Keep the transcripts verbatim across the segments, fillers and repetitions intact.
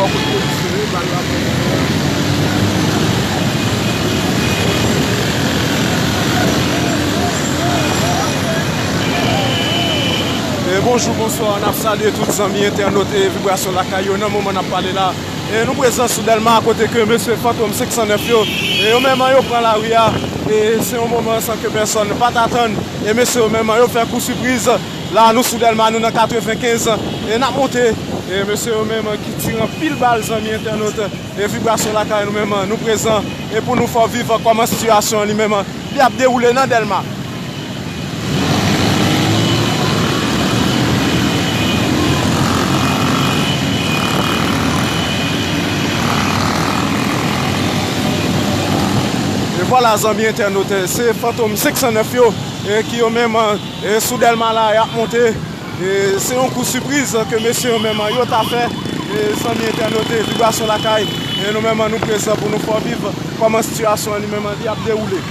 E bonjou, bonswa, n ap salye tout zanmi entènot e Vibrasyon Lakay yo nan moman n ap pale la. E nou prezan sou Dèlma kote ke mesye Fantom senk san nèf yo, e yo menm yo pran lari a. E se yon moman san ke pèsòn pa t atann. E mesye yo menm yo fè kou sipriz. La nou sou Dèlma, nou nan katrevenkenz. E n ap monte. E mesye yo menm ki tire anpil bal, zanmi entènot. E Vibrasyon Lakay nou menm, nou prezan. E pou nou fè w viv kòman sitiyasyon an li menm li ap dewoule nan Dèlma. E vwala, zanmi entènot, se Fantom senk san nèf yo, e ki yo menm, e sou Dèlma la, y ap monte. E se yon kou sipriz ke mesye yo menm yo ta fè, e zanmi entènot e Vibrasyon Lakay, e nou menm nou prezan pou nou fè w viv kòman sitiyasyon an li menm li ap dewoule.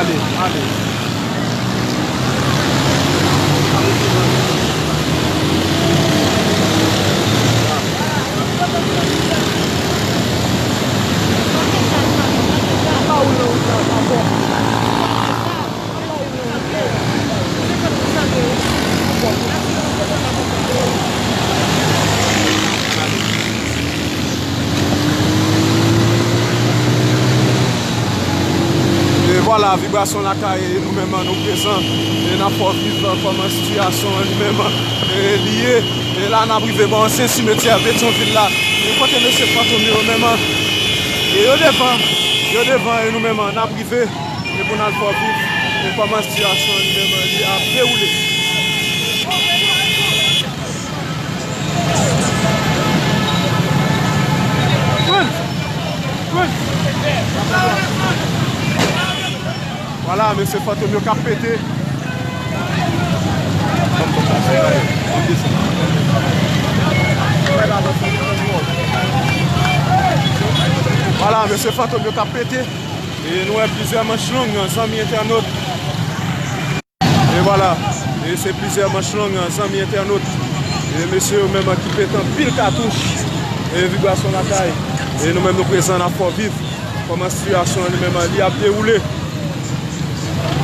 Ale, ale. E vwala, Vibrasyon Lakay, e nou menm, nou prezan. E n ap fè w viv kòman sitiyasyon an li menm, e li ye. E la, n ap rive bò ansyen simetyè Petyonvil la. E kote mesye Fantom yo menm, e yo devan, yo devan, e nou menm, n ap rive. E pou n al fè w viv, e kòman sitiyasyon an li menm, li ap dewoule. Vwala, mesye Fantom yo k ap pete. Vwala, mesye Fantom yo k ap pete. E nou wè plizyè manch long, zanmi entènot. E vwala, e se plizyè manch long, zanmi entènot. E mesye yo menm ki pete anpil katouch. E Vibrasyon Lakay. E nou menm nou prezan n ap fè w viv kòman sitiyasyon an li menm li ap dewoule.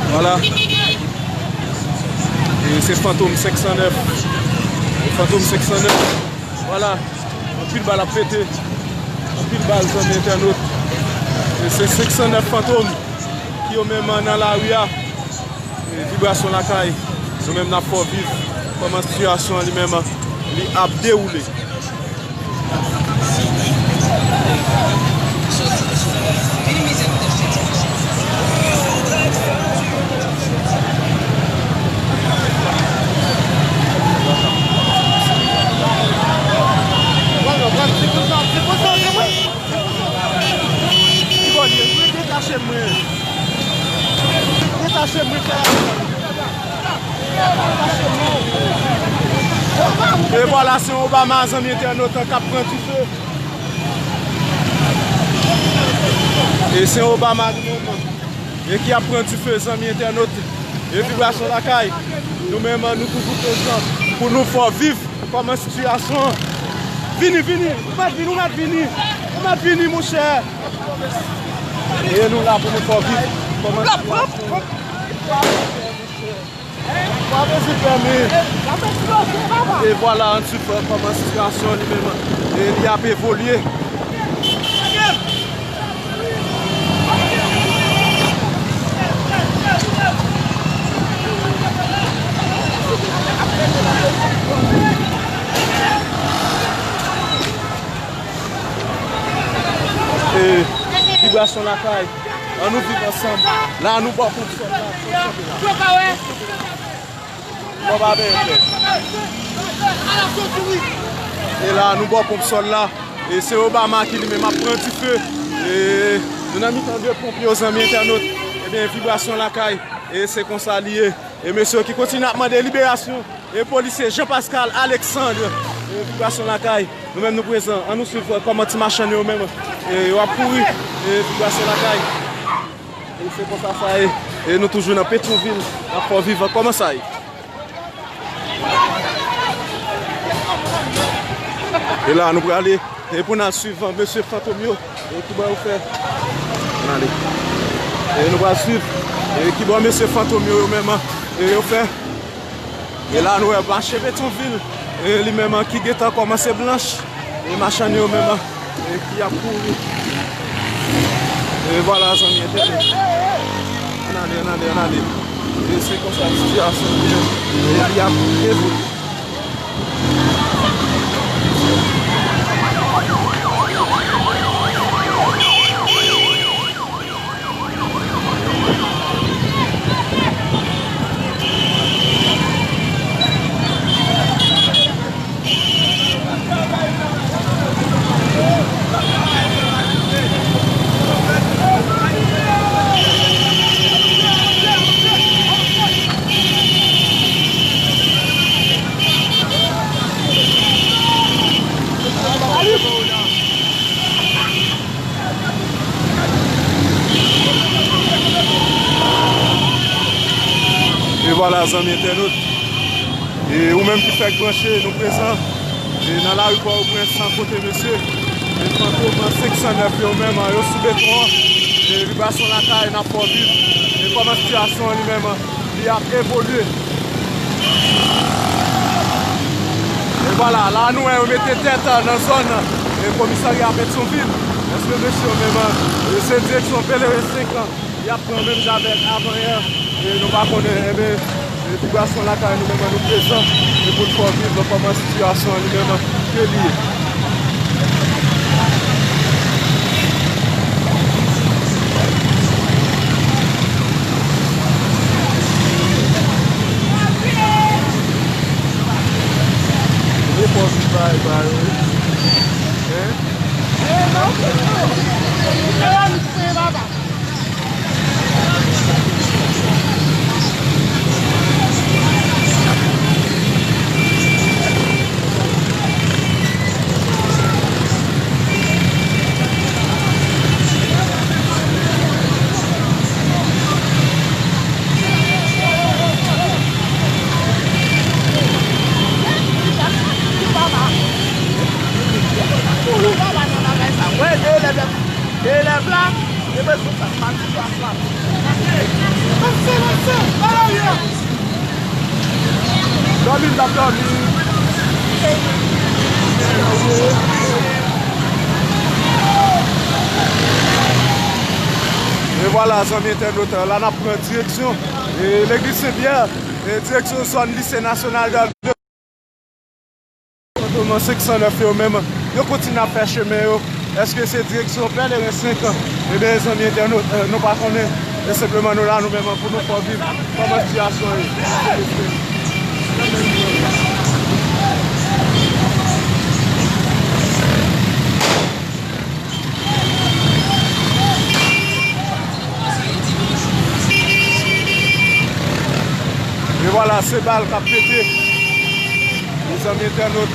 Vwala. E se Fantom senk san nèf. E Fantom senk san nèf. Vwala. Anpil bal ap pete. Anpil bal, zanmi entènot. E se senk san nèf Fantom ki yo menm nan lari a. E Vibrasyon Lakay, nou menm n ap fè w viv kòman sitiyasyon an li menm li ap dewoule. Ki bò l ye? Detache mwen. Detache mwen, frè. E vwala, se Obama, zanmi entènot, k ap pran dife. E se Obama nou menm, e ki ap pran dife, zanmi entènot. E Vibrasyon Lakay, nou menm, nou toujou prezan pou nou fè w viv kòman sitiyasyon an. Vini, vini, ou mèt vini, ou mèt vini, ou mèt vini, monchè. E nou la pou nou fè w viv kòman sitiyasyon an. Pa bezwen pèmi. E vwala, ann swiv kòman sitiyasyon an li menm, e li ap evolye. E Vibrasyon Lakay. Ann nou viv ansanm. La, nou bò kont sòl la. Bon, pa benyen frè. E la, nou bò ponp sòl la. E se Obama ki li menm ap pran dife. E nou nan mitan de ponp yo, zanmi entènot. Ebyen, vibrasyon lakay. E se konsa li ye. E mesye yo ki kontinye ap mande liberasyon. E polisye Jean Pascal Alexandre. E vibrasyon lakay. Nou menm nou prezan. Ann nou swiv kòman ti machann yo menm. E yo ap kouri. E vibrasyon lakay. E se konsa sa ye. E nou toujou nan Petyonvil, nan Fò Vivan. Kòman sa ye? E la, nou prale. E pou n al swiv mesye Fantom yo. E kibò yo fè. Ann ale. E nou pral swiv. E kibò mesye Fantom yo, yo menm. E yo fè. E la nou wè mache Petyonvil, e li menm ki gentan kòmanse blanch, e machann yo menm, e ki ap kouri. E vwala, zanmi entènot. Ann ale, ann ale, ann ale. E se konsa sitiyasyon an ye, e li ap evolye. E vwala, zanmi entènot. E ou menm ki fèk branche, nou prezan. E nan lari Pòtoprens, kote mesye. E Fantom senk san nèf yo menm, yo sou beton an. E vibrasyon lakay, n ap fè w viv. E kòman sitiyasyon an li menm, li ap evolye. E vwala, la nou wè yo mete tèt nan zòn, e komisarya Petyonvil. Èske mesye yo menm, e se direksyon Pelerin senk an, y ap pran menm jan avèk avanyè, e nou pa konnen, enben, e vibrasyon lakay nou menm nou prezan, e pou n fè w viv kòman sitiyasyon an li menm ke li ye. Hein? Elèv la, e bezwen sa, pati plas la. Pase, pase, pase. Dòmi, m t ap dòmi. E vwala, zanmi entènot, la n ap pran direksyon, e, legliz Sen Pyè, e, direksyon zòn lise nasyonal de Fantom senk san nèf yo menm, yo kontinye ap fè chemen yo. Èske se direksyon Pèleren senk an? Ebyen, zanmi entènot, eh, nou pa konnen. E senpleman nou la, nou menm, pou nou fè w viv kòman sitiyasyon ye. E vwala, se bal k ap pete. Mezanmi entènot.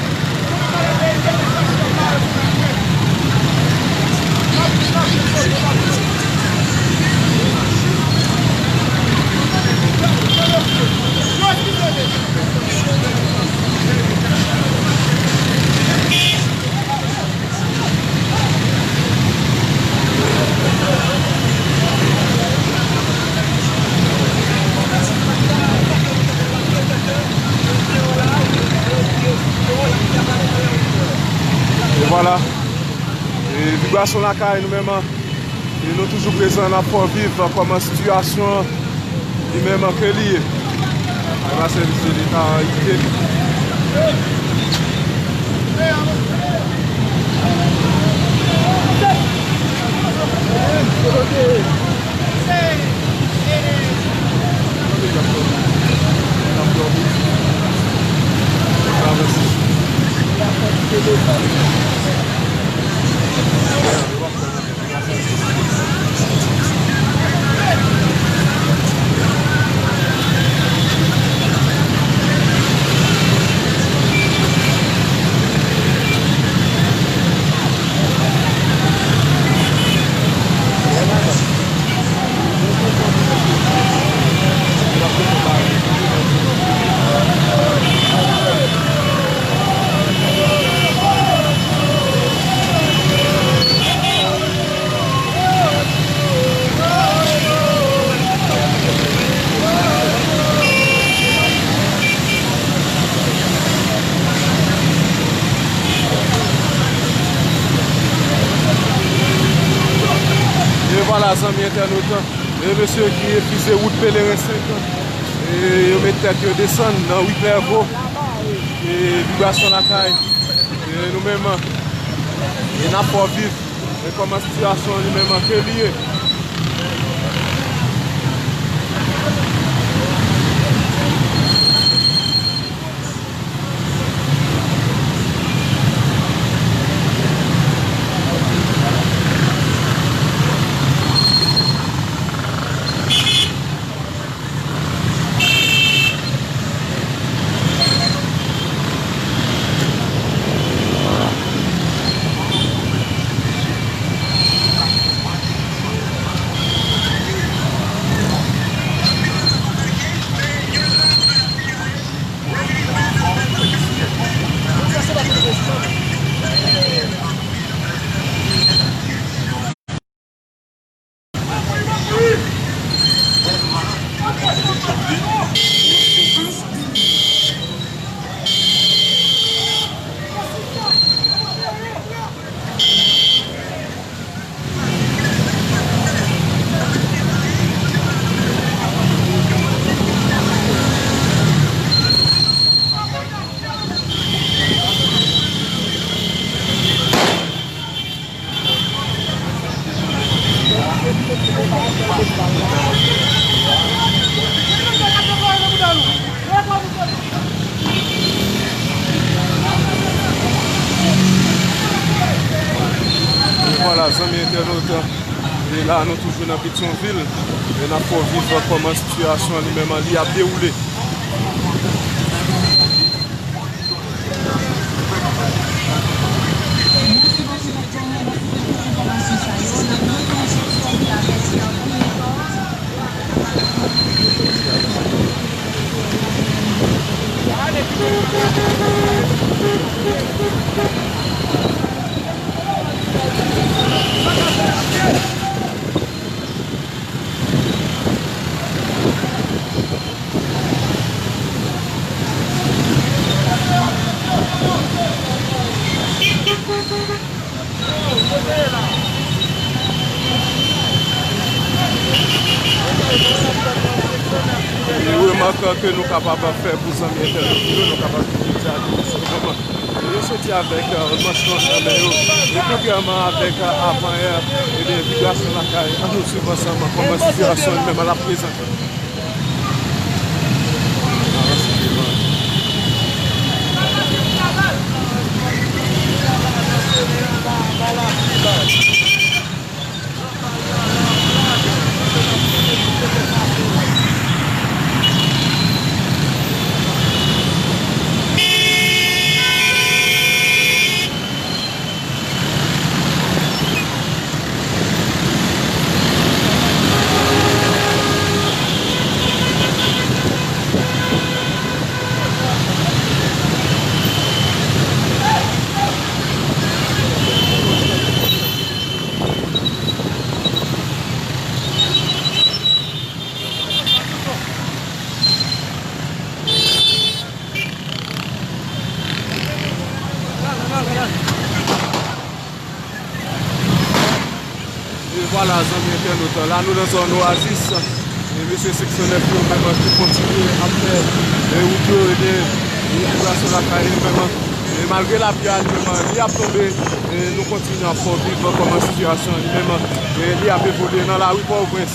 E vwala. E vibrasyon lakay nou menm, e nou toujou prezan, n ap fè w viv kòman sitiyasyon an li menm ke li ye. Ay, pa sèvis de Leta an Ayiti. E vwala, zanmi entènot, e mesye ki refize wout Pelerin senk, e yo met tèt yo desann nan ri Klèvo, e Vibrasyon Lakay, e nou menm, e n ap fè w viv, e kòman sitiyasyon an li menm ke li ye. Vwala, zanmi entènot, e la nou toujou nan Petyonvil, e n ap fè w viv kòman sitiyasyon an li menm li ap dewoule. E remak ke nou kapab fè pou zanmi entènot yo, nou kapab di a yo sou moman. Yo soti avèk, e, manch lan nan men yo. E kontrèman avèk, e, avanyè, ebyen, Vibrasyon Lakay, ann nou swiv ansanm kòman sitiyasyon li menm l ap prezante. E vwala, zanmi entènot, la nou nan zòn Oasis. E mesye senk san nèf yo menm ki kontinye ap fè, e, wout yo, ebyen, e, Vibrasyon Lakay li menm. E malgre lapli a li menm, li ap tonbe, e nou kontinye ap fè w viv kòman sitiyasyon li menm, e li ap evolye nan lari Pòtoprens.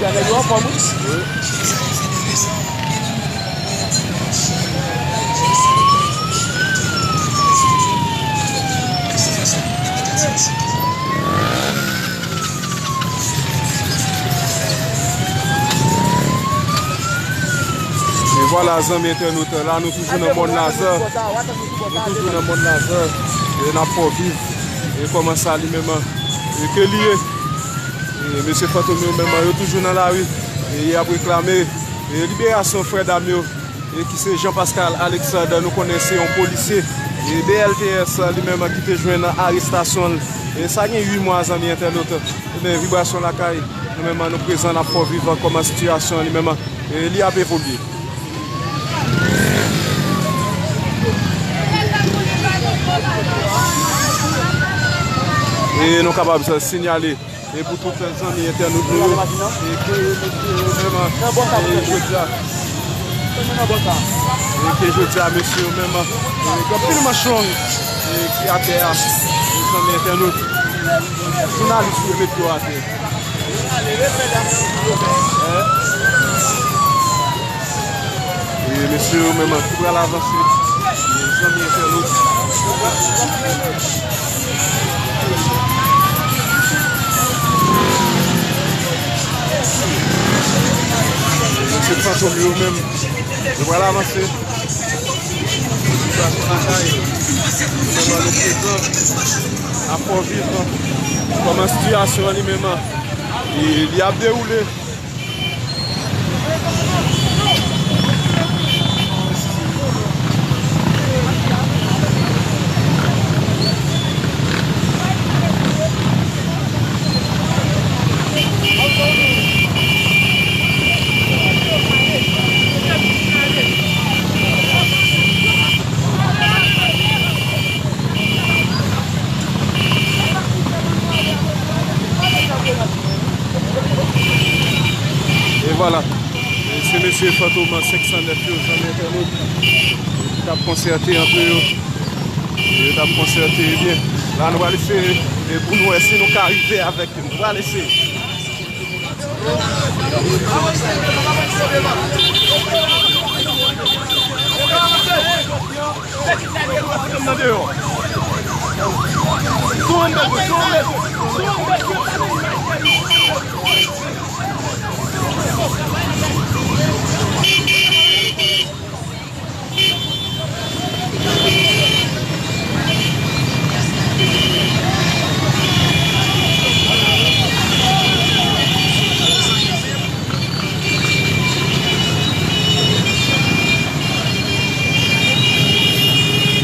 Nèg yo anfòm, wi. E vwala, zanmi entènot, la nou toujou nan mòn Lazan. Nou toujou nan mòn Lazan. E n ap fè w viv e kòman sa li menm, e ke li ye. E mesye Fantom yo menm, yo toujou nan lari. E y ap reklame e liberasyon frè dam yo, e ki se Jean Pascal Alexandre, nou konnen se yon polisye e B L T S li menm ki te jwenn arestasyon l. E sa gen uit mwa, zanmi entènot. Ebyen, Vibrasyon Lakay, nou menm, nou prezan, n ap fè w viv kòman sitiyasyon an li menm, e li ap evolye. E nou kapab sinyale, e pou tout zanmi entènot nou yo, e ke mesye yo menm, e jodi a, e ke jodi a, mesye yo menm, e gen anpil manch long, e ki atè a, e zanmi entènot, jounalis yo met yo atè. E mesye yo menm ki pral avanse. E zanmi entènot. Mesye Fantom yo menm, yo pral avanse. Sitiyasyon lakay. Sèlman nou prezan. Ap fè w viv kòman sitiyasyon an li menm, e li ap dewoule. E vwala. E se mesye Fantom senk san nèf yo, zanmi entènot. Yo t ap konsète antre yo. Yo t ap konsète, ebyen. La, nou pral eseye, e pou nou wè si nou ka rive avèk yo. Nou pral eseye.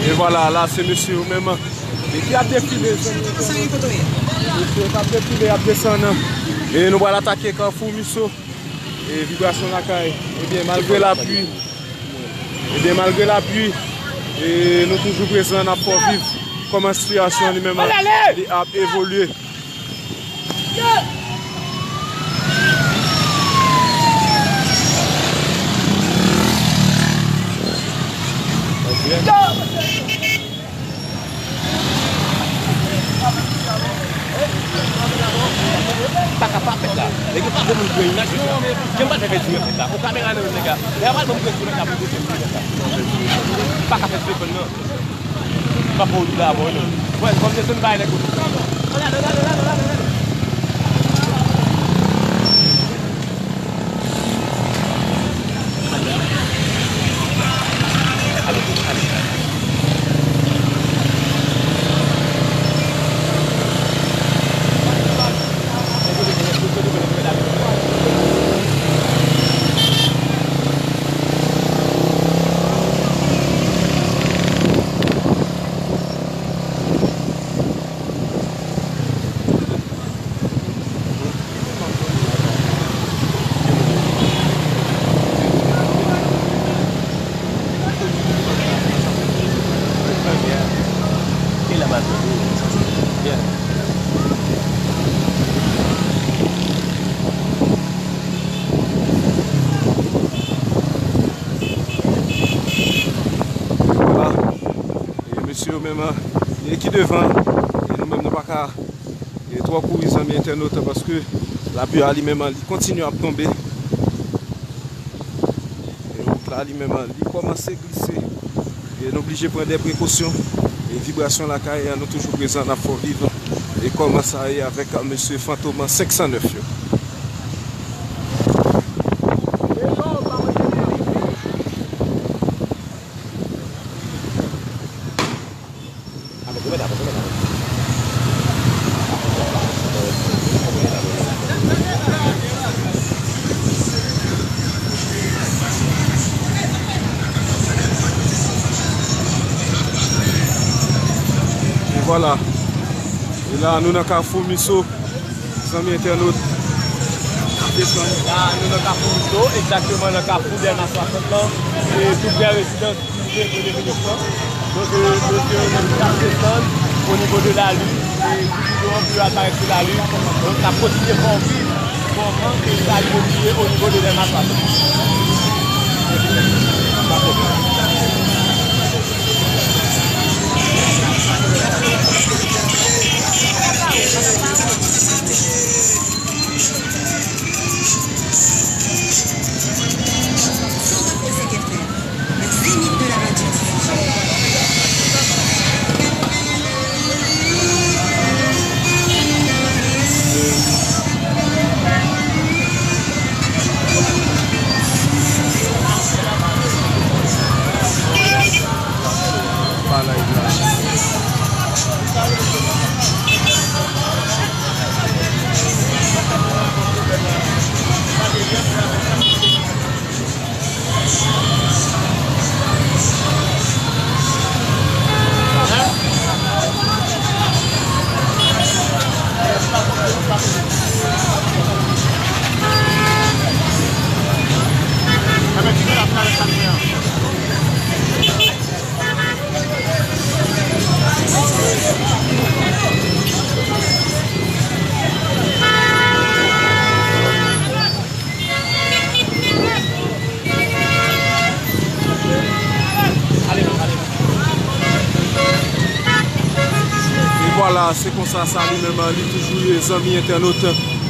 E vwala, la se mesye yo menm. E ki ap defile, zanmi. Mesye yo k ap defile, ap desann. E nou pral atake Kafou Miso. E Vibrasyon Lakay. Ebyen, malgre lapli, ebyen, malgre lapli, e nou toujou prezan, n ap fè w viv kòman sitiyasyon li menm li ap evolye. Pa ka pa fèt la. Nèg yo pa bon moun pran imaj, mesye. Jan m pa t fè dirèk la. Ou kamera nan men nèg la. Lè yo pa bon moun pran dirèk la, pou pran dirèk la. Pa ka fè telefòn nan. Pa pou ou la bon non. Wè, kòm se zòn bay nèg ou. Vwala. E mesye yo menm, e ki devan, e nou menm nou pa ka, e twò kouri, zanmi entènot, paske Lapli a li menm li kontinye ap tonbe. E wout la li menm li kòmanse glise. E nou oblije pran de prekosyon. E vibrasyon lakay, nou toujou prezan, n ap fè w viv. E kòman sa ye avèk mesye Fantom senk san nèf yo. E vwala. E la, nou nan Kafou Miso. Zanmi entènot, n ap desann. La, nou nan Kafou Miso, egzakteman nan Kafou Dèlma swasant lan, e tou prè rezidans prive Premye Minis lan. Donk, e, mesye yo menm k ap desann o nivo de lali, e sou bidon an pou yo al parèt sou lali. Donk, n ap kontinye fè w viv kòman ke sa evolye o nivo de Dèlma swasant. E vwala, se konsa sa li menm li toujou ye, zanmi entènot.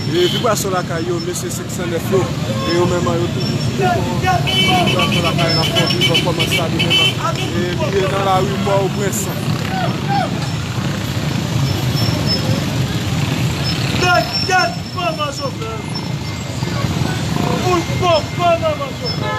E vibrasyon lakay yo, mesye senk san nèf yo, e yo menm yo toujou sou beton an. Vibrasyon lakay n ap fè w viv kòman sa li menm. E li ye nan lari Pòtoprens. Tèt, tèt, manman chofè. Ou poko manman chofè.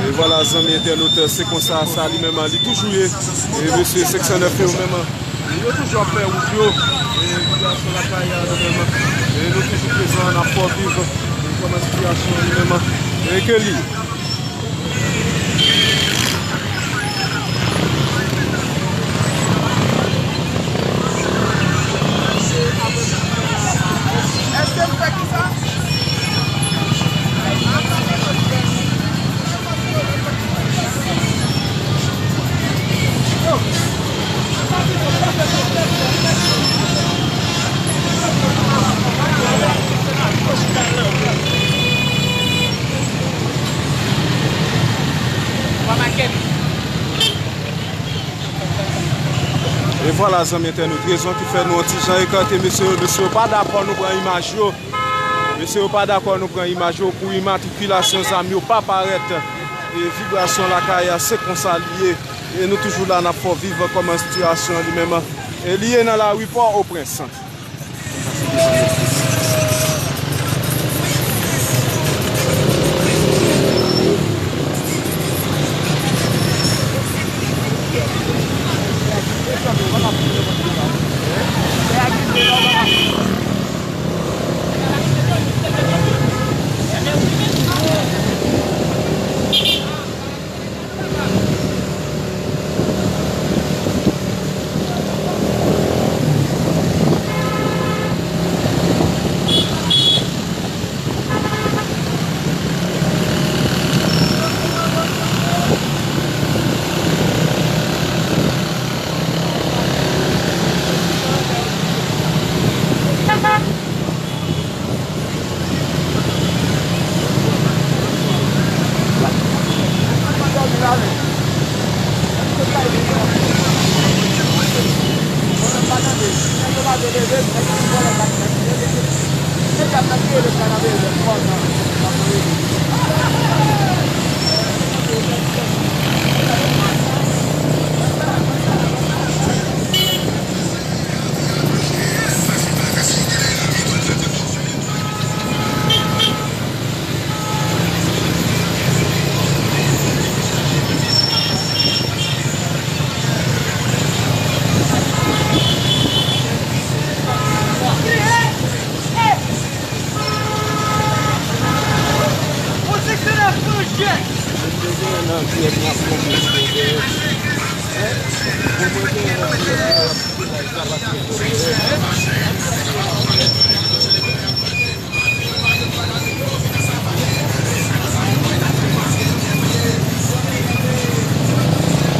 E vwala, zanmi entènot, se konsa sa li menm li toujou ye. E mesye senk san nèf yo menm, yo toujou ap fè wout yo. E sitiyasyon lakay a nou menm, e nou toujou prezan, n ap fè w viv. E kòman sitiyasyon an li menm, e ke li. E vwala, zanmi entènot, rezon ki fè nou yon ti jan ekate mesye yo, mesye yo pa dakò nou pran imaj yo. Mesye yo pa dakò nou pran imaj yo pou imatrikilasyon zam yo pa parèt. E vibrasyon lakay a, se konsa li ye. E nou toujou la, n ap fè w viv kòman sitiyasyon an li menm. E li ye nan lari Pòtoprens. Konsa se desann yo.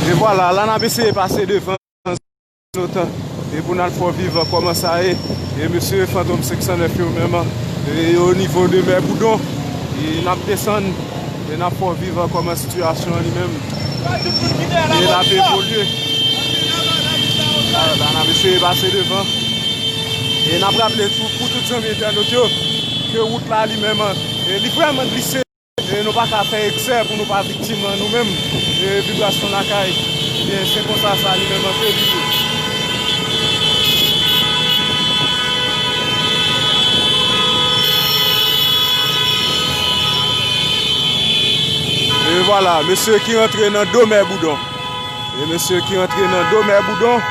E vwala, la n ap eseye pase devan. Lontan. E pou n al fè w viv kòman sa ye. E mesye Fantom senk san nèf yo menm, e o nivo de Mè Boudon, e n ap desann, e n ap fè w viv kòman sitiyasyon an li menm, e l ap evolye. Ala, n ap eseye pase devan. E n ap raple tou, pou tout zanmi entènot yo, ke wout la li menm, e li vrèman glise. E nou pa ka fè eksè pou nou pa viktim nou menm. E vibrasyon lakay, ebyen, se konsa sa li menm antre li ye. E vwala, mesye ki rantre nan do Mè Boudon. E mesye ki rantre nan do Mè Boudon.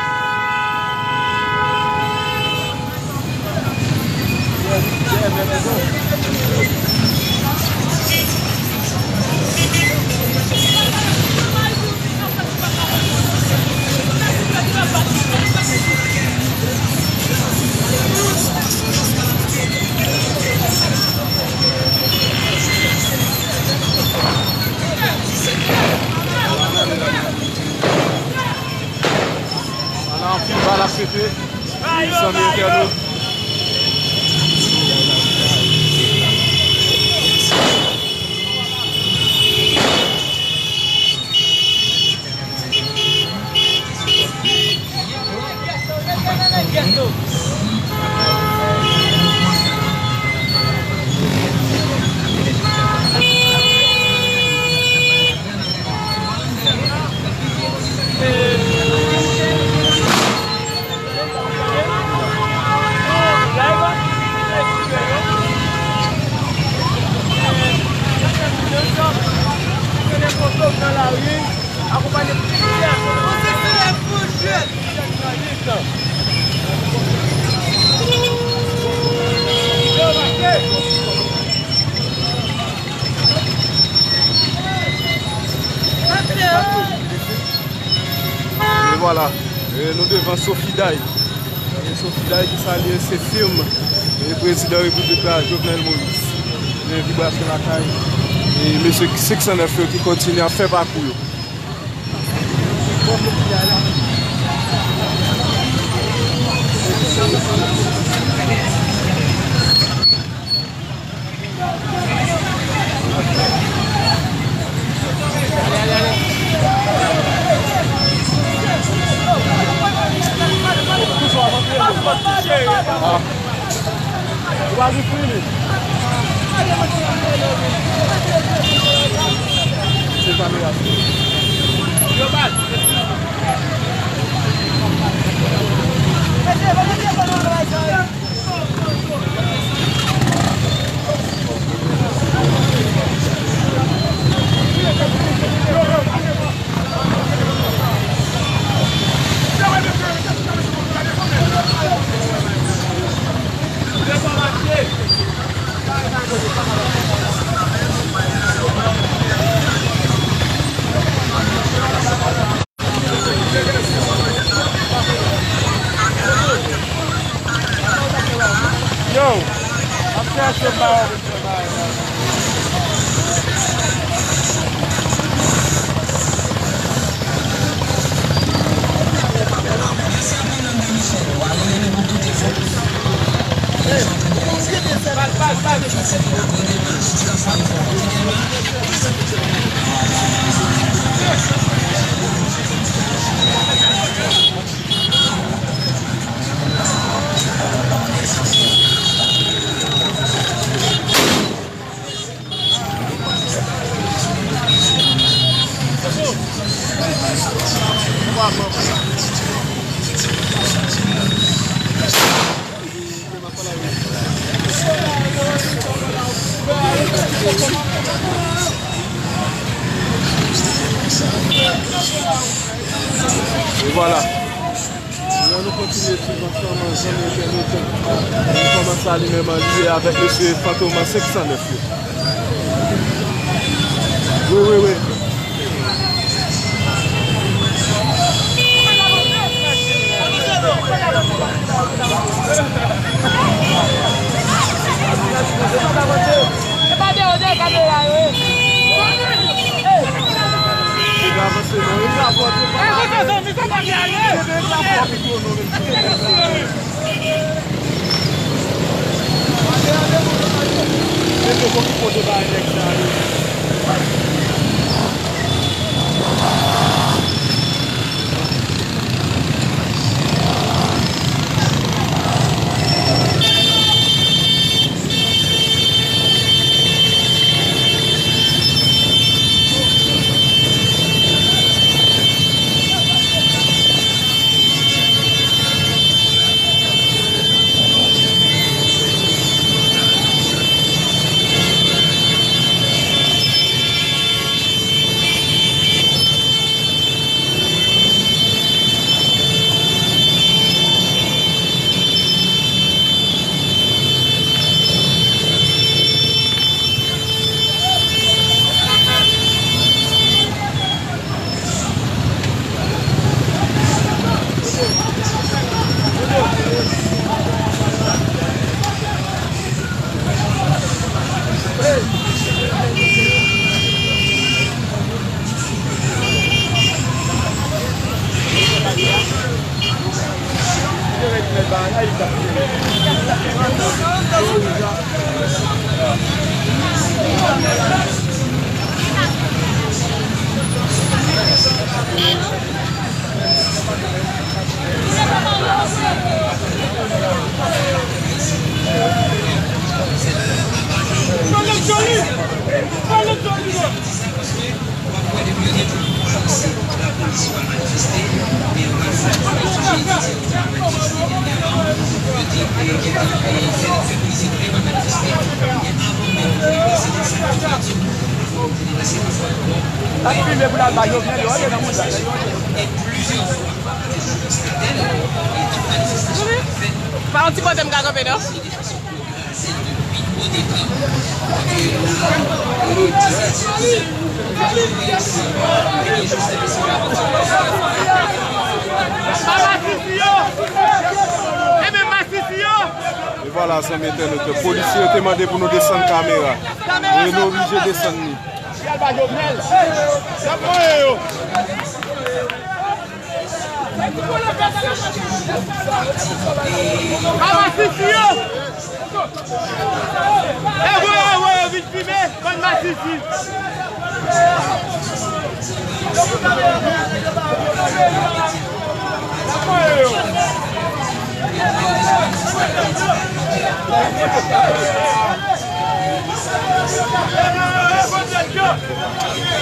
Ala, anpil bal ap pete. Zanmi entènot. E vwala, e nou devan Sofiday. E Sofiday ki salye se fim e prezidan repiblik la, Jovenel Moïse. Men vibrasyon lakay e mesye senk san nèf yo ki kontinye ap fè pakou yo. Yo, ap chèche m ba yo. E vwala. Jan nou kontinye swiv ansanm, zanmi entènot, nou kòmanse ale menm anliye avèk mesye Fantom senk san nèf yo. Wi, wi, wi. E pa deyò de kamera yo ye. Nèg avanse non, e drapo a, e drapo a. Mesye, fòk nou pote bay nèg sa yo. Pa yon ti kote m ka kanpe non. Pa masisi yo! Enben masisi yo! E vwala, zanmi entènot, polisye yo te mande pou nou desann kamera. E nou oblije desann li. Y al ba Jovenel. Y ap manyen yo. Pa masisi yo! E voye, e voye, vin fimen, bann masisi!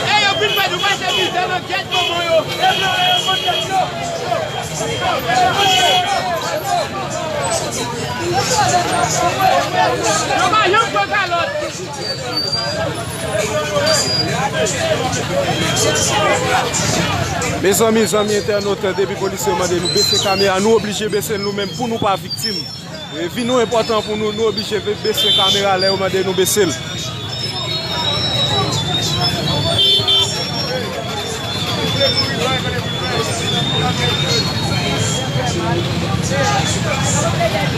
E yo vin fè nou pase mizè nan gèt manman yo. Yo pa janm pran kalòt. Mezanmi, zanmi entènot, depi polisye yo mande nou bese kamera, nou oblije bese l nou menm pou nou pa viktim. E vi nou enpòtan pou nou, nou oblije be-, bese kamera lè yo mande nou bese l.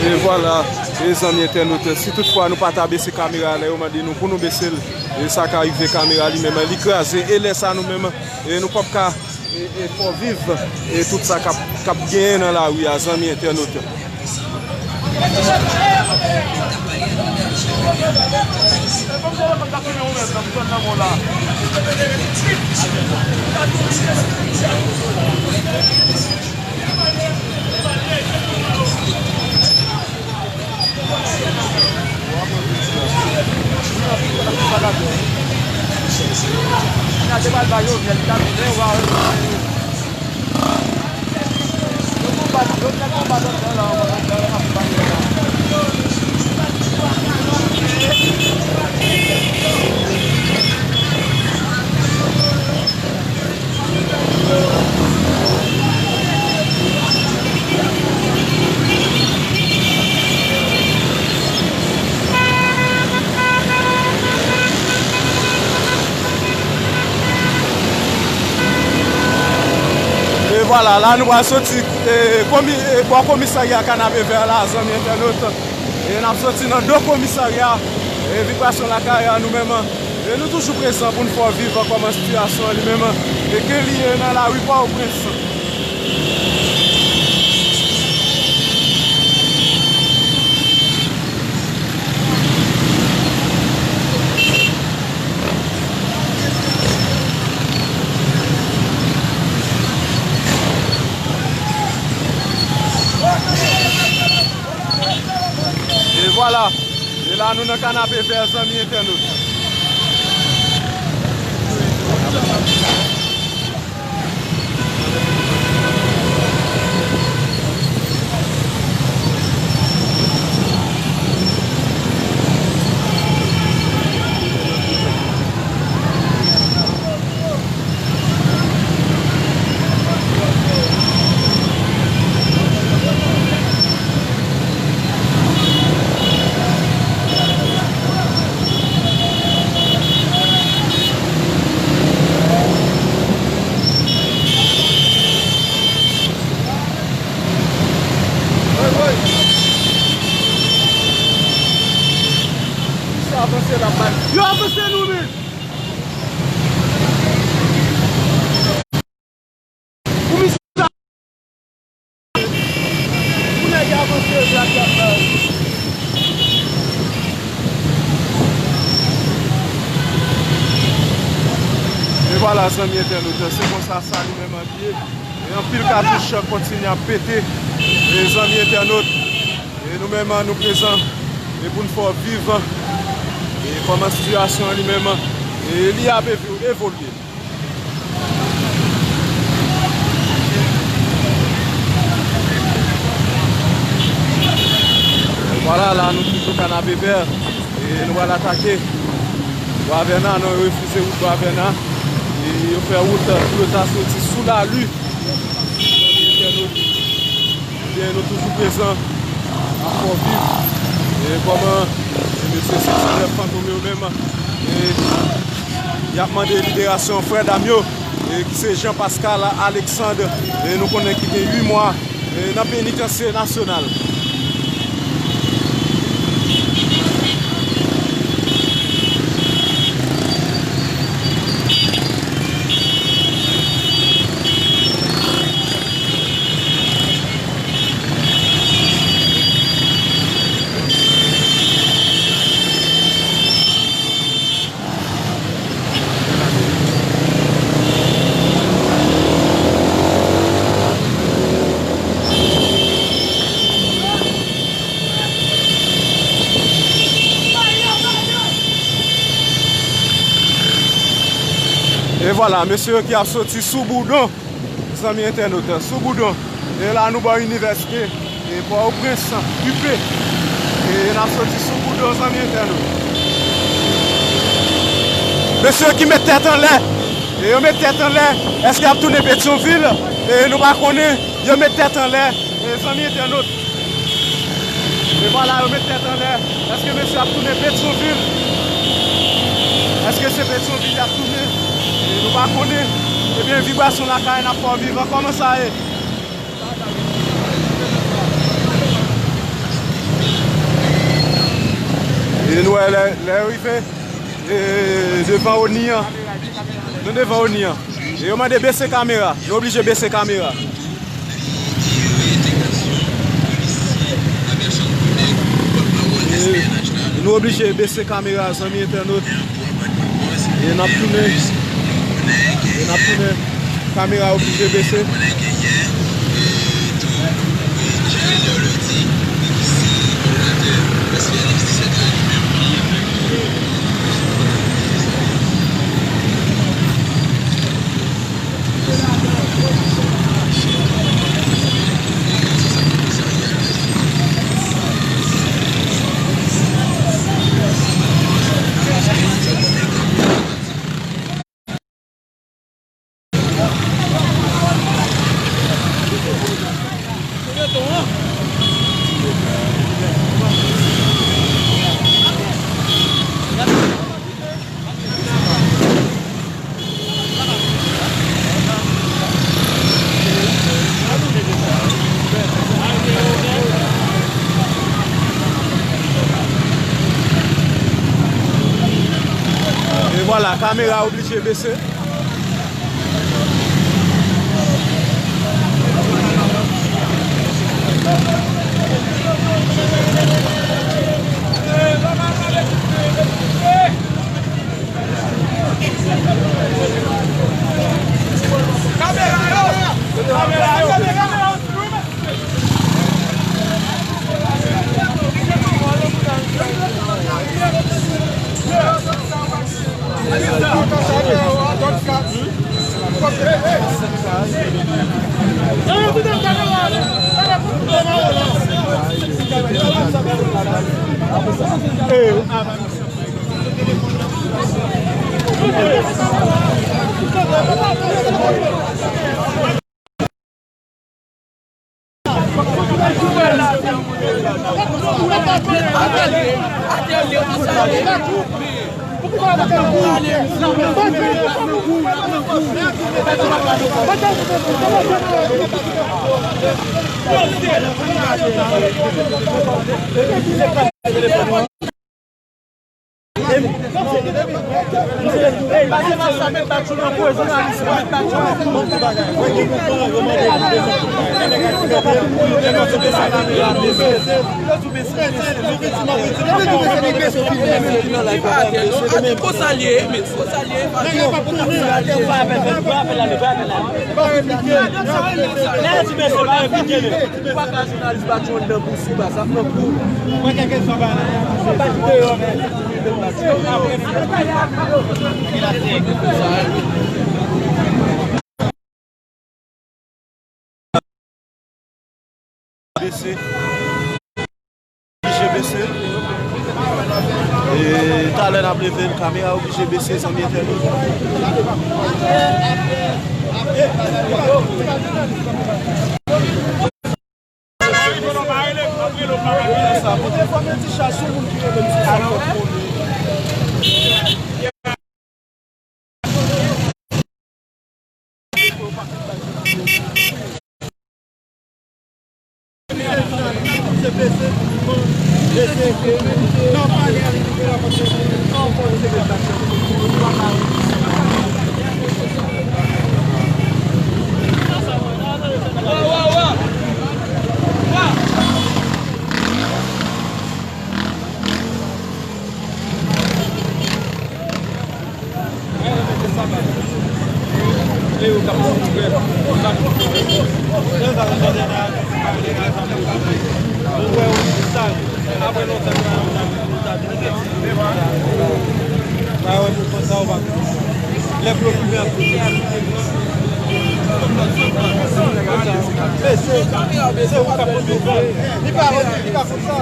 E vwala, e zanmi entènot, si toutfwa nou pa ta bese kamera lè yo mande nou pou nou bese l, e sa ka rive kamera li menm, li kraze, e lè sa nou menm, e nou p ap ka e, e fè w viv, e tout sa k ap, k ap genyen nan lari a, zanmi entènot. Vwala, la nou pral soti, e, komi-, e, bò komisarya Kanapevè la, zanmi entènot. E n ap soti nan do komisarya, e, Vibrasyon Lakay la, nou menm, e, nou toujou prezan pou n fè w viv kòman sitiyasyon an li menm, e, ke li ye nan lari Pòtoprens. E vwala. E la nou nan Kanapevè, zanmi entènot. Misye avanse la, man. Yo avanse nou, men. Pou misye sa. Pou nèg yo avanse, yo di ap bay. E vwala, zanmi entènot, se konsa sa li menm li ye. E anpil katouch kontinye ap pete. E zanmi entènot, e nou menm, nou prezan, e pou n fè w viv, e kòman sitiyasyon an li menm, e li ap evo-, evolye. Vwala, la nou toujou Kanapevè, e nou pral atake Bwa Vèna, non, yo refize wout Bwa Vèna, e yo fè wout pou yo ta soti sou lari. Zanmi entènot, ebyen, nou toujou prezan, ap fè w viv, e kòman, e mesye Sixty-Neuf Fantom yo menm, e y ap mande liberasyon frè dam yo, e ki se Jean Pascal Alexandre, e nou konnen ki gen uit mwa, e nan penitansye nasyonal. E vwala, mesye yo ki ap soti sou Boudon. Zanmi entènot, sou Boudon. E la nou bò inivèsite, e Pòtoprens, U P. E n ap soti sou Boudon, zanmi entènot. Mesye ki met tèt anlè, e yo met tèt anlè, èske y ap tounen Petyonvil? E nou pa konnen, yo met tèt anlè, e zanmi entènot. E vwala, yo met tèt anlè. Èske mesye ap tounen Petyonvil? Èske se Petyonvil y ap tounen? E nou pa konnen. Ebyen, Vibrasyon Lakay, n ap fè w viv. Kòman sa ye? E nou wè lè, lè yo rive, e, devan ONI an. Nou devan ONI an. E yo mande bese kamera. Nou oblije bese kamera. E nou oblije bese kamera, zanmi entènot. E n ap tounen. E n ap tounen. Kamera oblije bese. Kamera oblije bese. Konsa l ye, men konsa l ye. Ou pa ka jounalis bat yon anndan bousi baz ap nan kou. Bese. Oblije bese. E talè n ap leve l, kamera oblije bese, zanmi entènot. Sa, pote fòm yon ti chaj sou moun ki rele m sou sa fòk konnen. Li pa konn sa.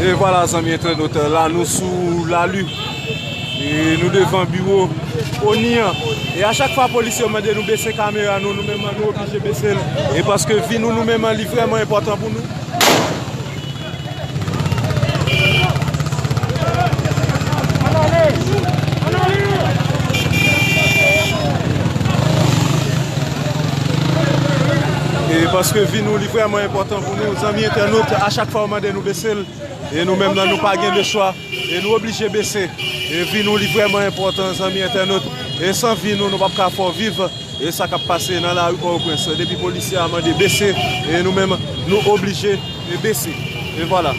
E vwala, zanmi entènot, la nou sou Lali. E nou devan biwo ONI an. E a chak fwa polisye yo mande nou bese kamera nou, nou menm nou oblije bese l. E paske vi nou, nou menm, li vrèman enpòtan pou nou. E paske vi nou, li vrèman enpòtan pou nou, zanmi entènot, a chak fwa yo mande nou bese l. E nou menm nan, nou pa gen de chwa. E nou oblije bese. E vi nou, li vrèman enpòtan, zanmi entènot. E san vi nou, nou p ap ka fè w viv. E sa k ap pase nan lari Pòtoprens. Depi polisye a mande bese, e nou menm, nou oblije bese. E vwala.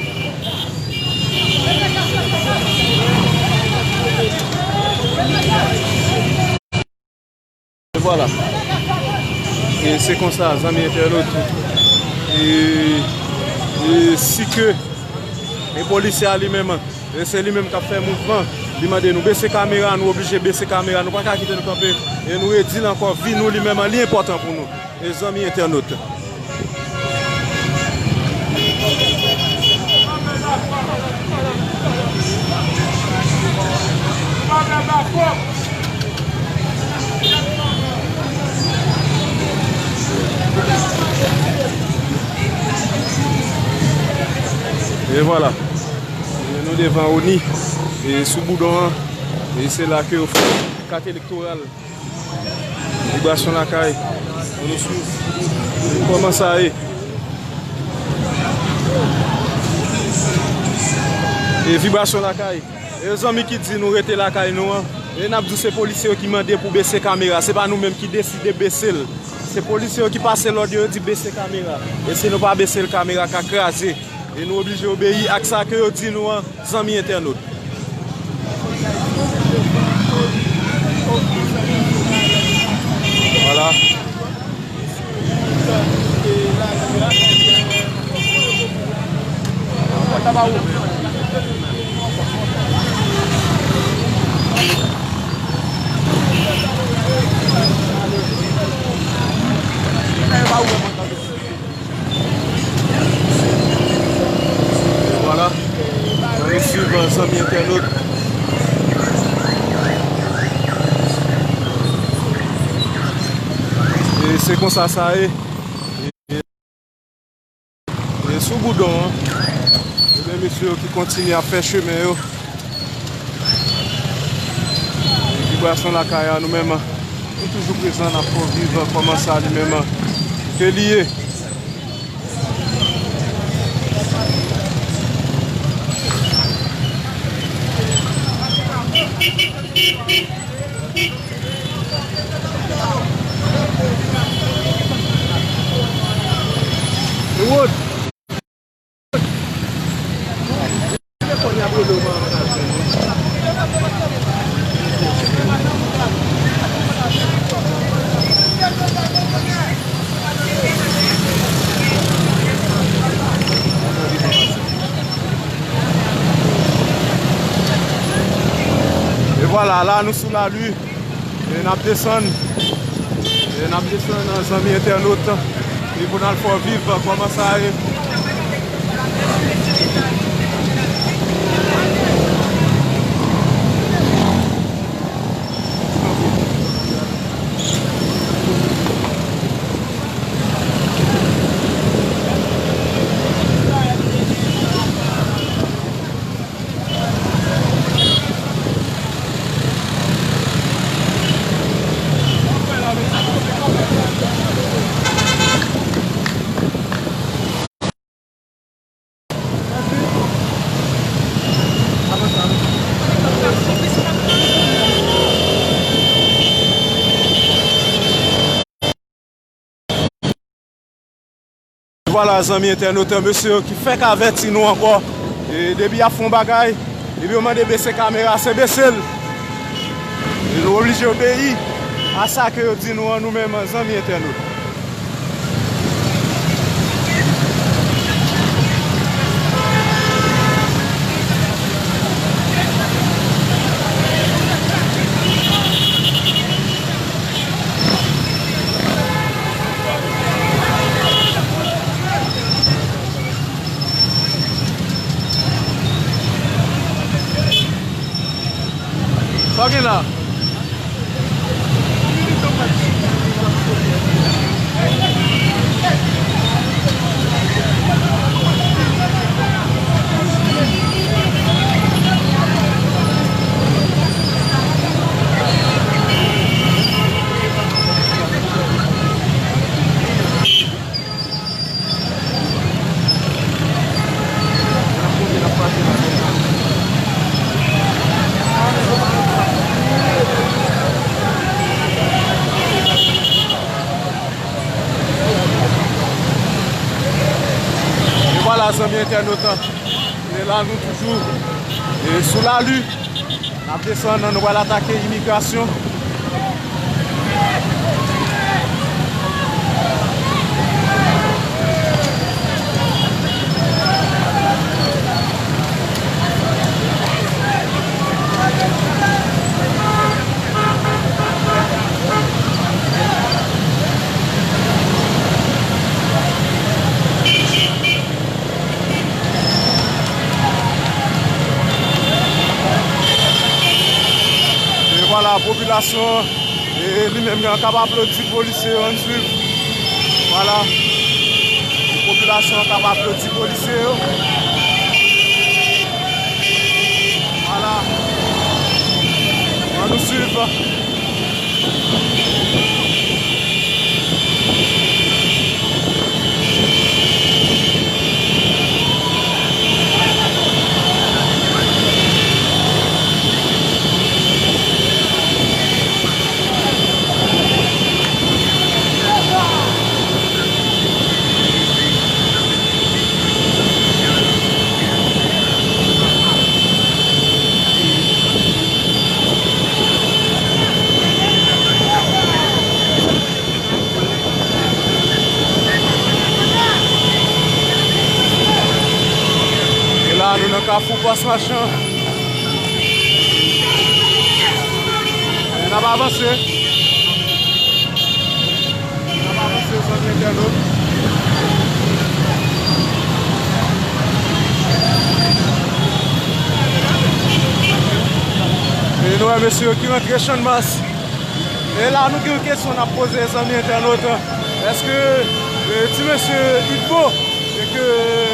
E vwala. E se konsa, zanmi entènot, E, e si ke e polisye a li menm, e se li menm k ap fè mouvman, li mande nou bese kamera, nou oblije bese kamera, nou pa ka kite l kanpe. E nou redi l ankò, vi nou li menm, li enpòtan pou nou. E zanmi entènot. E vwala. E nou devan ONI. E sou Boudon an. E se la ke yo fè kat elektoral. Vibrasyon lakay. Ann nou swiv kòman sa ye. E vibrasyon lakay. E zanmi ki di nou rete lakay nou an. E n ap di w se polisye yo ki mande pou bese kamera. Se pa nou menm ki deside bese l. Se polisye yo ki pase lòd yo, yo di bese kamera. E si nou pa bese l, kamera ka kraze. E nou oblije obeyi ak sa ke yo di nou an, zanmi entènot. Vwala. Vwala. Ann swiv zanmi entènot. E se konsa sa ye. E sou Boudon an, ebyen mesye yo ki kontinye ap fè chemen yo. Vibrasyon lakay a nou menm, nou toujou prezan, n ap fè w viv kòman sa li menm ke li ye. E vwala, la nou sou Lali. E n ap desann. E n ap desann, zanmi entènot. E pou n al fè w viv kòman sa ye. Vwala, zanmi entènot, mesye yo ki fèk avèti nou ankò. E depi y ap fè yon bagay, depi yo mande bese kamera, se bese l. E nou oblije obeyi a sa ke yo di nou an, nou menm, zanmi entènot. Sa w gen la? E vwala, zanmi entènot, e la nou toujou, e sou Lali. N ap desann, nou pral atake imigrasyon. Vwala, popilasyon an, e, li menm li an k ap aplodi polisye yo, ann swiv. Vwala. Popilasyon an k ap aplodi polisye yo. Vwala. Ann nou swiv. E la, nou nan Kafou Pòs Machan. E n ap avanse. N ap avanse, zanmi entènot. E nou wè mesye yo ki rantre Channmas. E la, nou gen yon kesyon n ap poze, zanmi entènot. Èske, e, ti mesye Udbo, e ke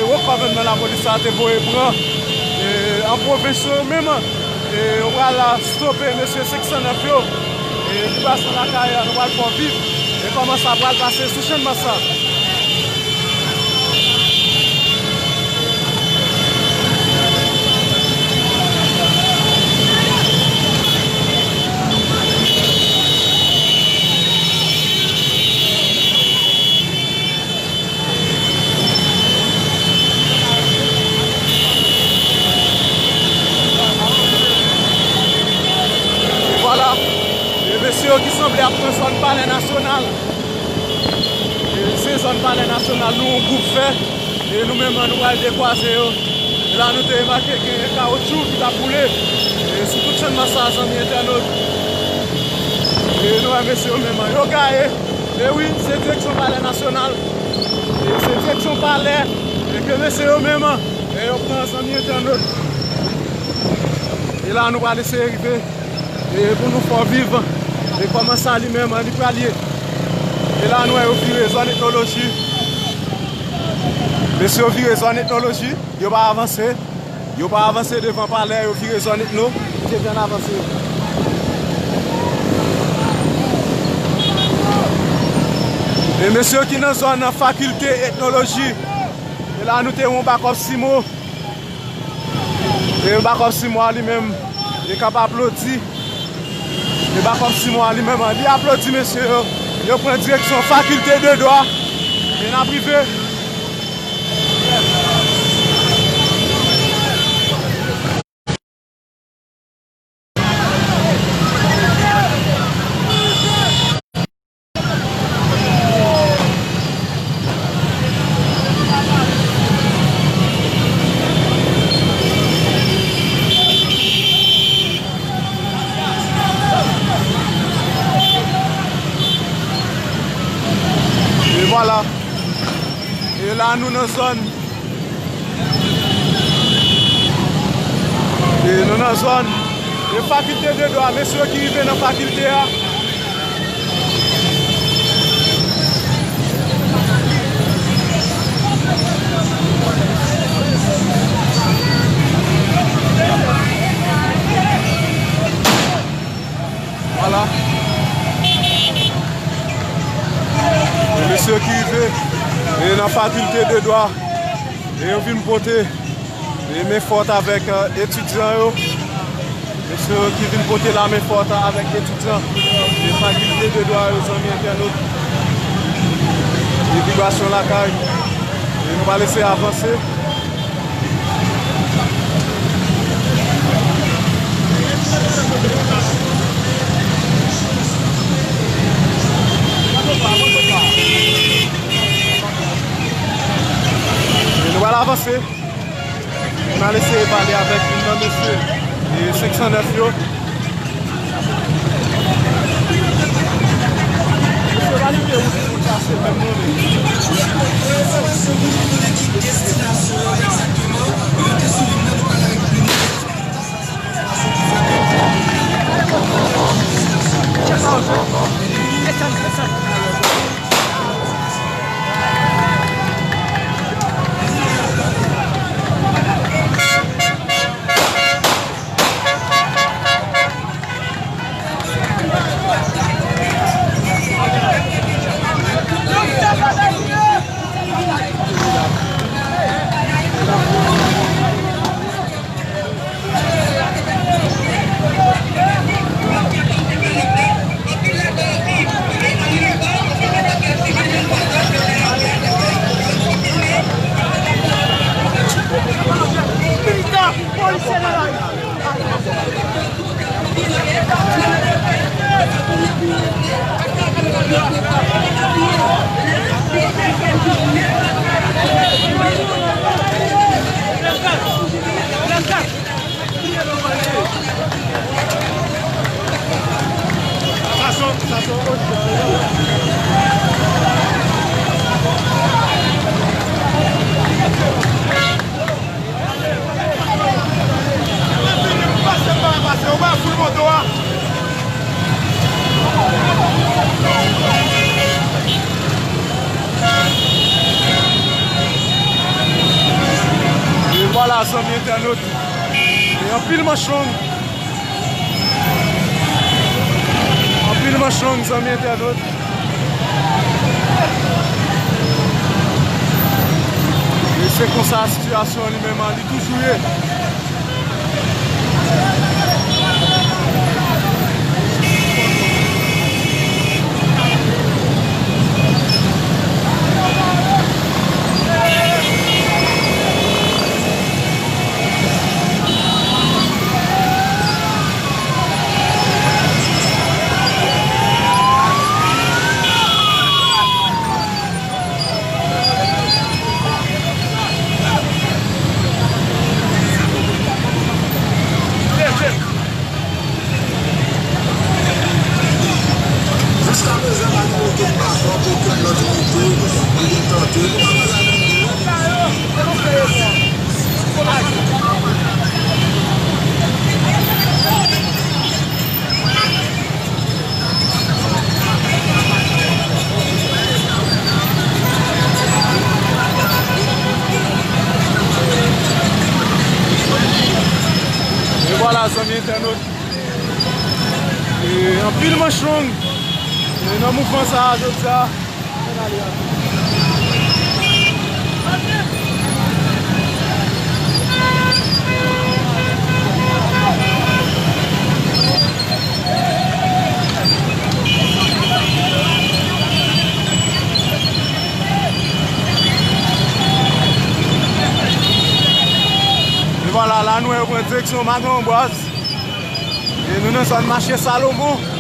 wo kòmandman lapolis la te voye pran, e, an pwovens yo menm, e, yo pral stope mesye senk san nèf yo, e, vibwasyon lakay, nou pral fè w viv, e kòman sa pral pase sou Channmas la. Vwala. E mesye yo ki sanble ap pran zòn Palè Nasyonal. E se zòn Palè Nasyonal nou yon gwoup fè. E nou menm, nou pral dekwaze yo. E la, nou te remake gen kawotchou ki t ap boule. E sou tout Channmas sa, zanmi entènot. E nou wè mesye yo menm, yo gaye. E wi, se direksyon Palè Nasyonal. E se direksyon Palè. E ke mesye yo menm, e yo pran, zanmi entènot. E la, nou pral eseye rive. E pou nou fè w viv, e kòman sa li menm, li pral ye. E la, nou wè yo vire zòn etnoloji. Mesye yo vire zòn etnoloji, yo pa avanse. Yo pa avanse devan palè, yo vire zòn etno. Mesye vin avanse. E mesye yo ki nan zòn nan fakilte etnoloji. E la, nou te yon bakòp simo. E bakòp simo a li menm, li k ap aplodi. E bakòp simo a li menm, li aplodi mesye yo. Yo pran direksyon fakilte de dwa. E n ap rive. E vwala. E la nou nan zòn. E nou nan zòn. E fakilte de dwa, mesye yo ki rive nan fakilte a. Vwala. E mesye ki rive, e nan fakilte de dwa, e yo vin pote, e men fòt avèk, e, etidyan yo. Mesye ki vin pote lamen fòt avèk etidyan, e fakilte de dwa yo, zanmi entènot. E vibwasyon lakay. E nou pral eseye avanse. E nou pral avanse. Nou al eseye pale avèk youn nan mesye, e, senk san nèf yo. E vwala, zanmi entènot. E anpil manch long. Anpil manch long, zanmi entènot. E se konsa sitiyasyon an li menm an, li toujou ye. Jiskaprezan, pa gen okenn pafò, okenn lòt unité ki gen tante. Nou pa pale avèk nou. E vwala, zanmi entènot. E anpil manch long. E nan mouvman sa a, jodi a, e vwala, la nou wè yo pran direksyon Madan Anbwaz. E nou nan zòn mache Salomon.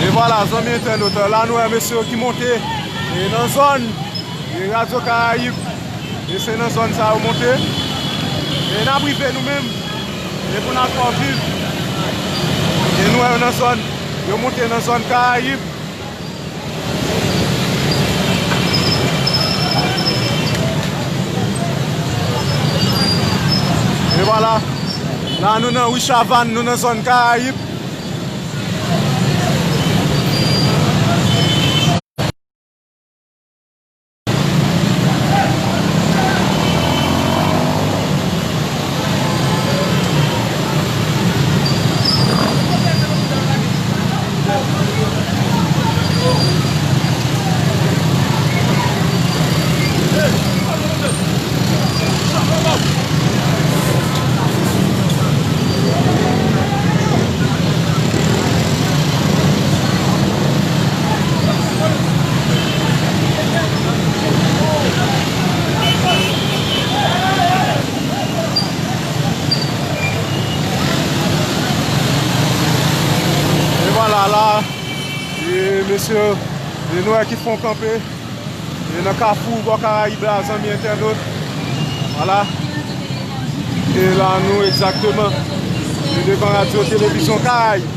E vwala, zanmi entènot, la nou wè mesye yo ki monte, e nan zòn, e Radyo Karayib, e se nan zòn sa yo monte. E n ap rive nou menm, e pou n al fè yon viv. E nou wè yo nan zòn, yo monte nan zòn Karayib. E vwala, la nou nan Wichavann, nou nan zòn Karayib. E mesye, e nou wè ki fè yon kanpe. E nan kafou bò Karayib la, zanmi entènot. Vwala. E la nou egzakteman. E devan Radyo Televizyon Karayib.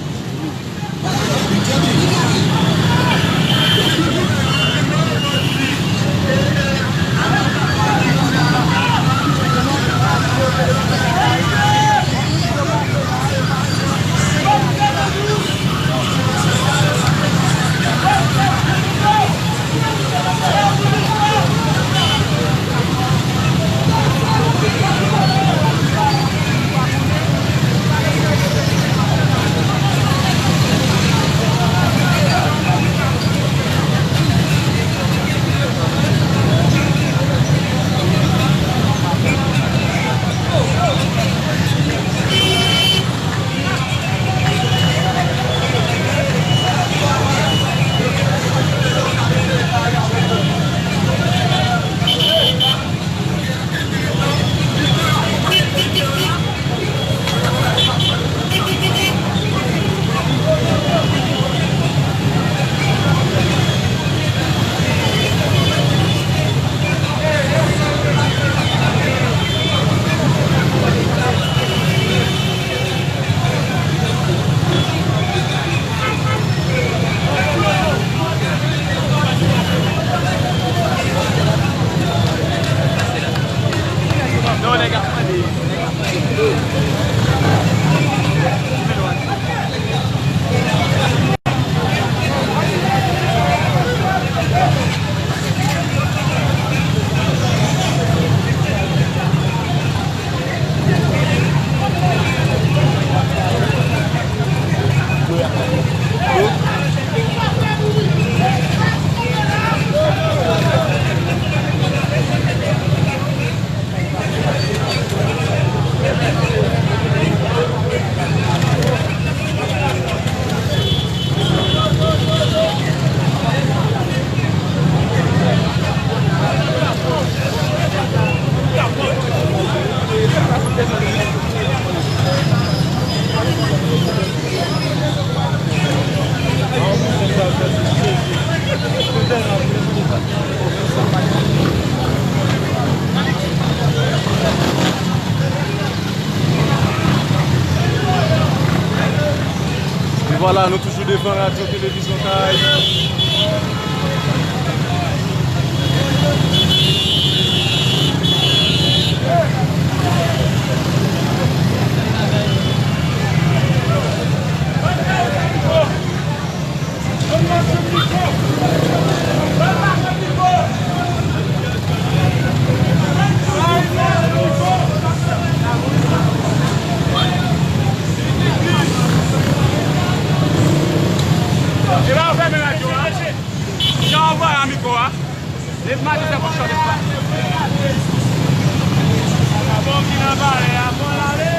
E vwala, nou toujou devan Radyo Televizyon Karayib. E la, yo fèmen radyo a. Jan w voye a mikwo a. Lèv maten se pou chòt espas. Bon ki nan palè a, bon lale.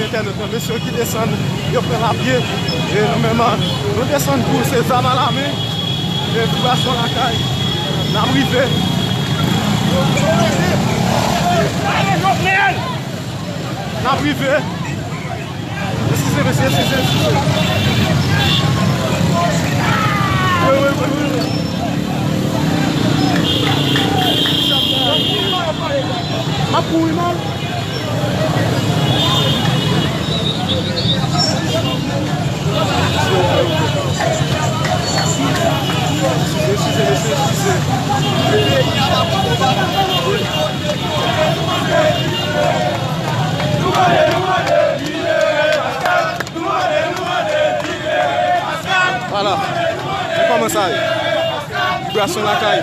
Entènot, mesye yo ki desann, yo pran lapye. E nou menm, nou desann tou, se zam alamen. E vibration lakay. N ap rive. N ap rive. Eskize, mesye, eskize, eskize. Wi, wi, wi, wi. M ap kouri mal. Eskize, mesye, eskize. Vwala. Men kòman sa ye? Vibration lakay.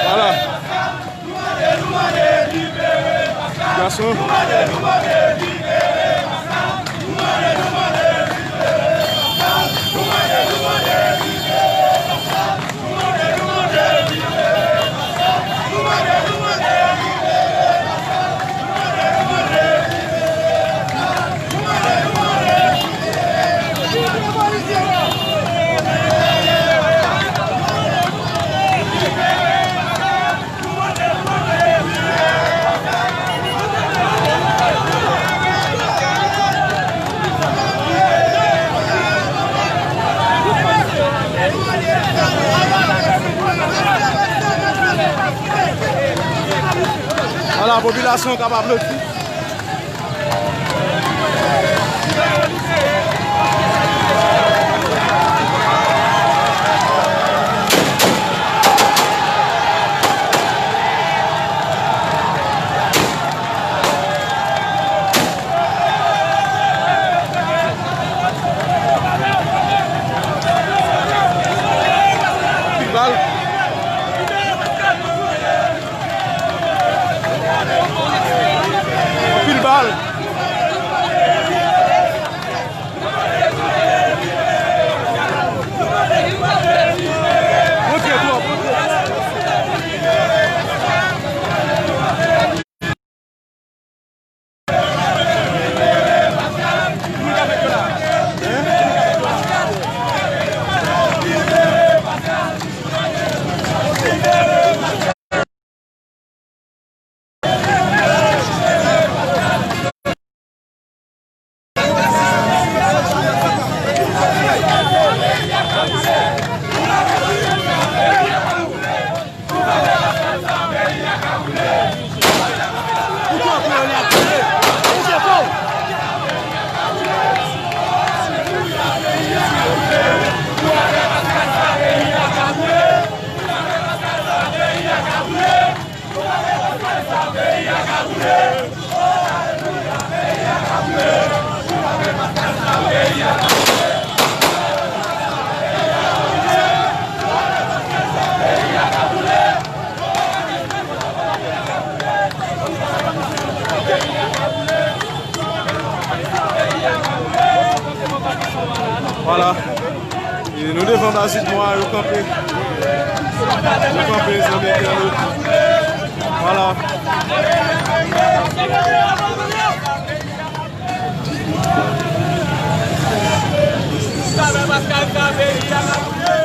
Vwala. Gason. Vwala, popilasyon k ap aplodi. Anpil bal. Anpil bal. Montre twòp, montre. Vwala. E nou devan baz UDMOA, yo kanpe. Yo kanpe, zanmi entènot. Vwala. Gouvernement Pascal sa, peyi a ka boule.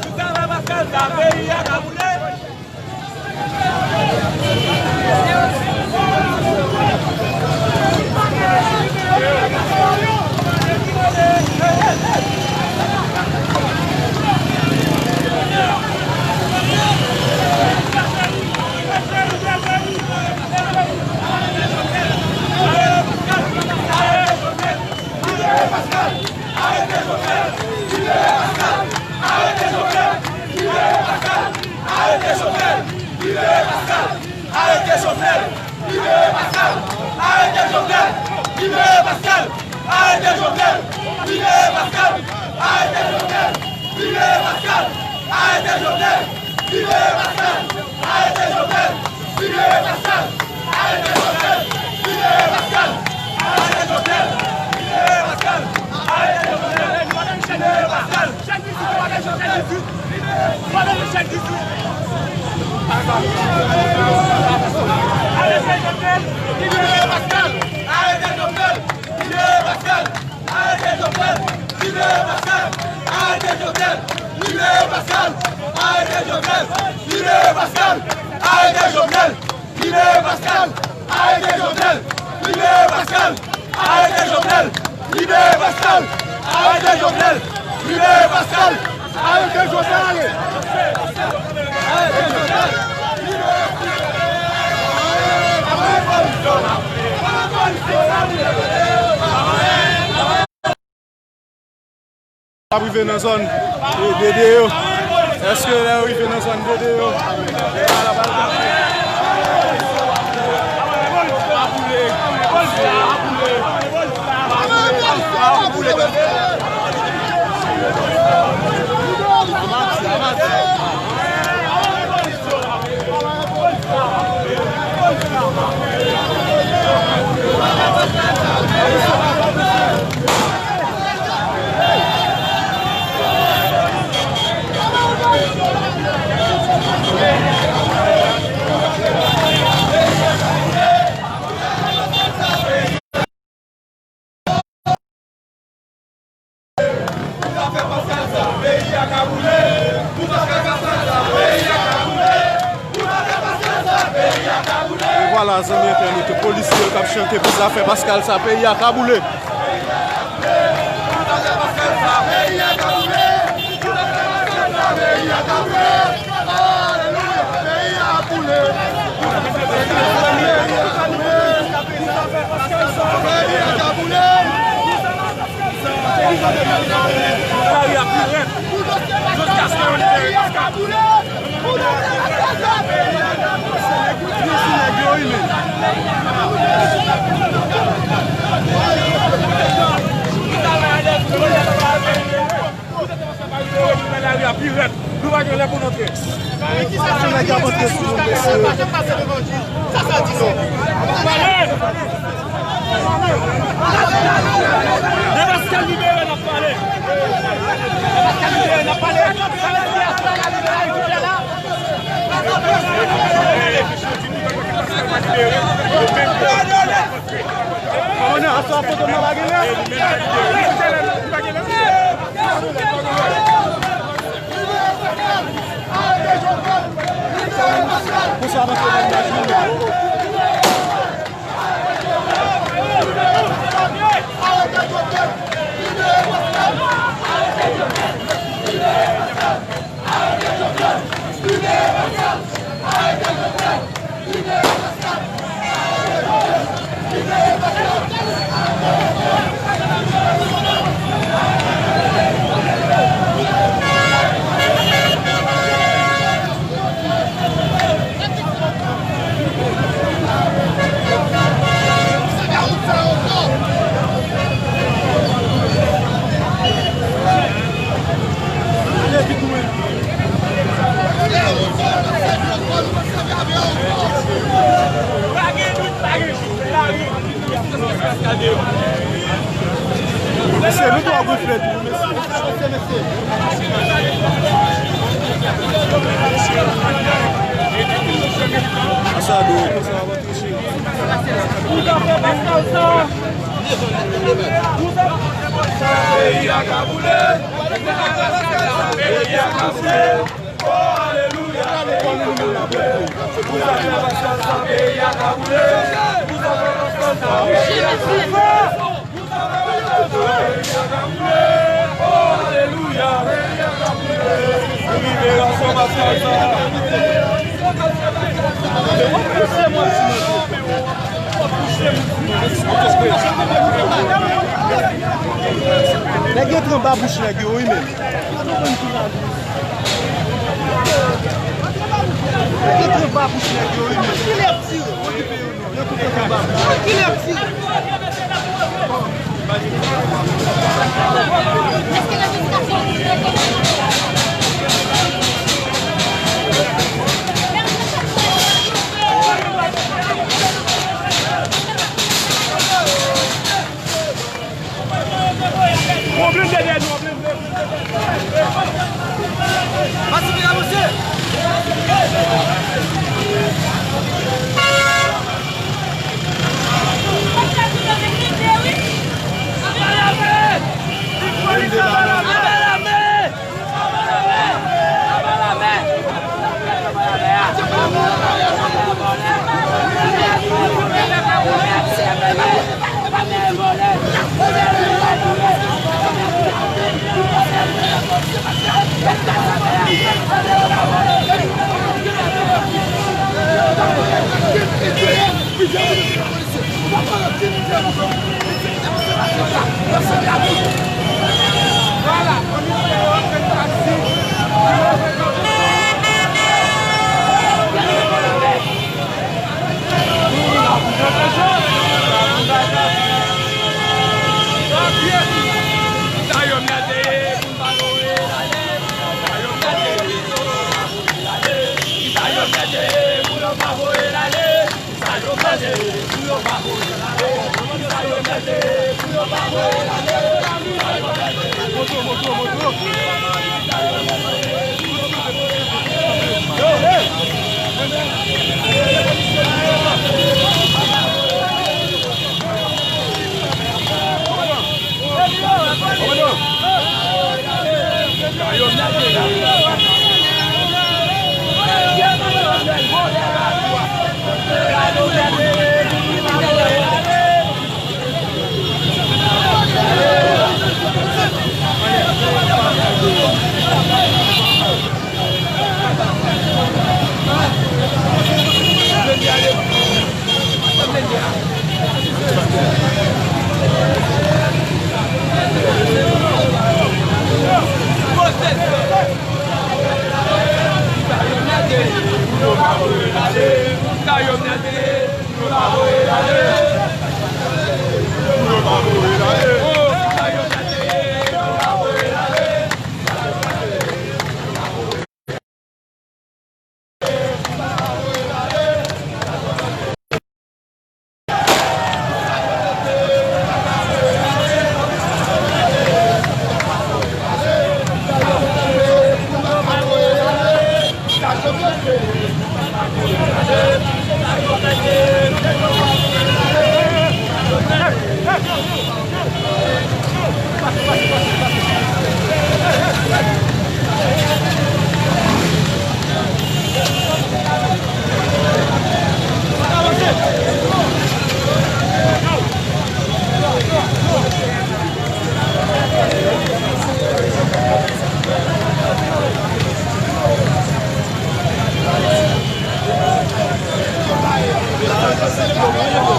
Gouvernement Pascal sa, peyi a ka boule. Arete Jovenel! Libere Pascal! Arete Jovenel! Libere Pascal! Arete Jovenel! Libere Pascal! Arete Jovenel! Libere Pascal! Arete Jovenel! Libere Pascal! Arete Jovenel! Libere Pascal! Arete Jovenel! Libere Pascal! Arete Jovenel! Libere Pascal! Arete Jovenel! Libere Pascal! Arete Jovenel! Libere Pascal! Chèn dizwit, chèn dizwit! Arete Jovenel! Libere Pascal! Arete Jovenel! Libere Pascal! Arete Jovenel! Libere Pascal! Arete Jovenel! Libere Pascal! Arete Jovenel! Libere Pascal! Arete Jovenel! Libere Pascal! Arete Jovenel! Libere Pascal! Arete Jovenel! Arete Jovenel! Ap rive nan zòn, e, Dede yo. Èske lè yo rive nan zòn Dede yo? E vwala, zanmi entènot, polisye yo k ap chante pou zafè Pascal sa, peyi a ka boule. Lari a pi rèd. Jiskaske yo libere Pascal. Yo sou nèg yo, wi, men. Lari a pi rèd. Nou pa gen lè pou n antre. Nèg y ap antre sou nou, mesye. Pale! Lè Pascal libere, n ap pale. Lè Pascal libere, n ap pale. Sa vle di Pascal libere, li fè la. Mesye, nou twò gonfle tou, mesye. Konsa dou, konsa w ap antre cheri. Peyi a ka boule. Peyi a ka boule. Oh, alelouya. Peyi a ka boule. Pou zafè Pascal sa, peyi a ka boule. Pou zafè Pascal sa, peyi a ka boule. Nèg yo tranba bouch nèg yo, wi, men. Nèg yo tranba bouch nèg yo, wi, men. Yon blende dèyè nou, yon blende. Masi ki avanse. Blende la, la.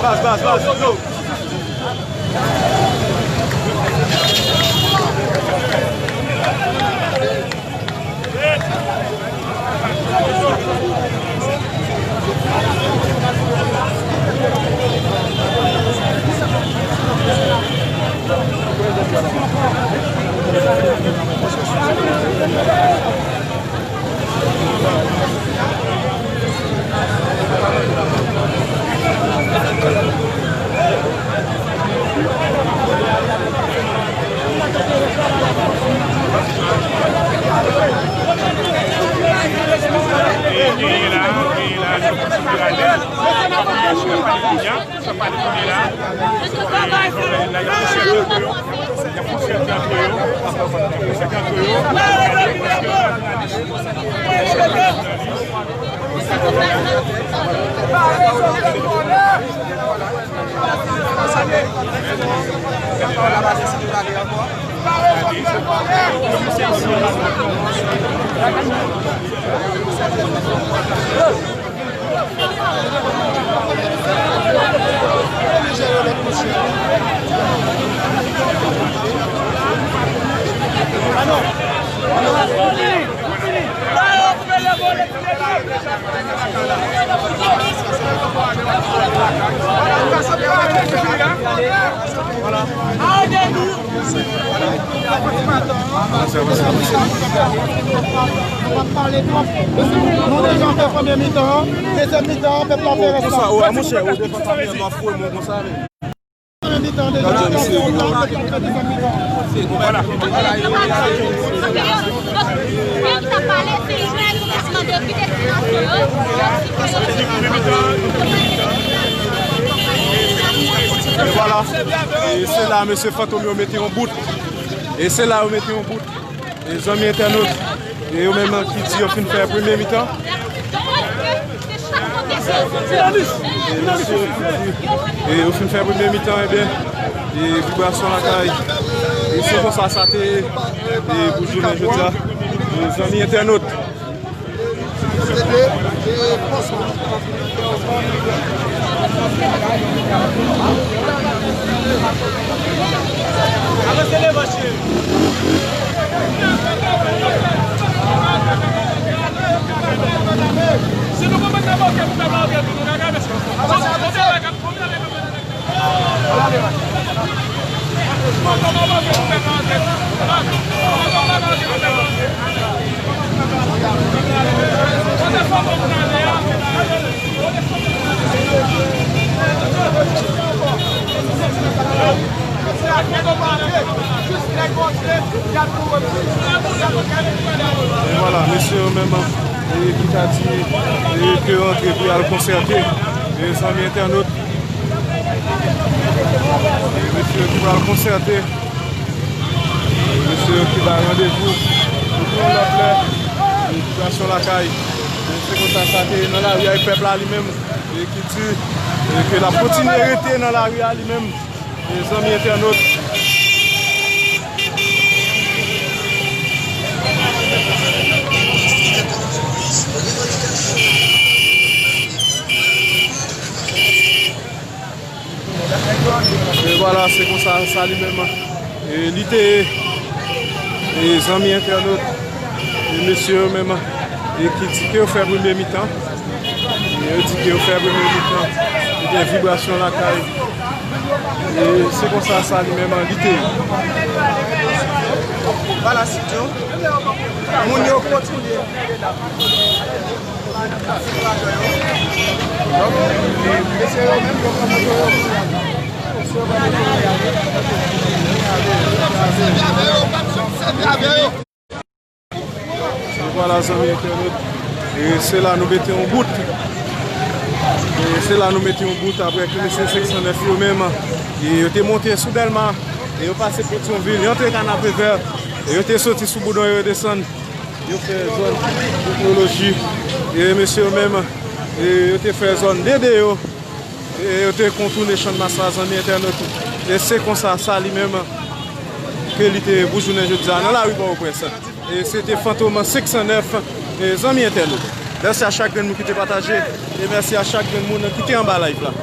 Bas, bas, bas, yo. Genyen la, genyen la, nou kontinye ale. Sa pa li konnen la. E, Jovenel la, y ap fè sèten pou yo. Y ap fè sèten pou yo. Y ap fè sèten pou yo. Nou deja fè premye mitan an, dezyèm mitan an, pèp la fè rès la. Premye mitan, deja fè premye mitan, pèp la fè dezyèm mitan. Vwala. E vwala. E se la, mesye Fantom yo mete yon bout. E se la yo mete yon bout. E zanmi entènot, e yo menm ki di yo fin fè premye mitan. E mesye, e yo fin fè premye mitan, ebyen, e vibrasyon lakay. E se konsa sa te ye, e pou jounen jodi a. E zanmi entènot. Se te, e, fòs. E vwala, mesye yo menm, e, ki ta di, e, ke yo antre pou y al konsète, e, zanmi entènot. E, mesye yo ki pral konsète. E, mesye yo ki bay randevou pou yon lòt lè. E, sitiyasyon lakay. E, se konsa sa te ye nan lari a, e pèp la li menm, e, ki di, e, ke l ap kontinye rete nan lari a li menm. Mezanmi entènot. E vwala, se konsa sa li menm, e, li te ye. E zanmi entènot, e mesye yo menm, e ki di ke yo fè premye mitan. E yo di ke yo fè premye mitan. Li gen vibrasyon lakay. E se konsa sa li menm li te ye. Vwala, sitiyasyon. Moun yo kontinye. Mesye yo menm, yo pran moto yo. E vwala, zanmi entènot. E se la nou mete yon bout. E se la nou mete yon bout apre ke mesye senk san nèf yo menm, e yo te monte sou Dèlma, e yo pase Petyonvil, yo antre Kanapevè, e yo te soti sou Boudon, yo desann, yo fè zòn Teknoloji. E mesye yo menm, e yo te fè zòn Dede yo. E yo te kontounen Channmas la, zanmi entènot. E se konsa sa li menm ke li te ye pou jounen jodi a nan lari Pòtoprens. E se te Fantom senk san nèf, e zanmi entènot. Mèsi a chak grenn moun ki te pataje. E mèsi a chak grenn moun ki te anba live la.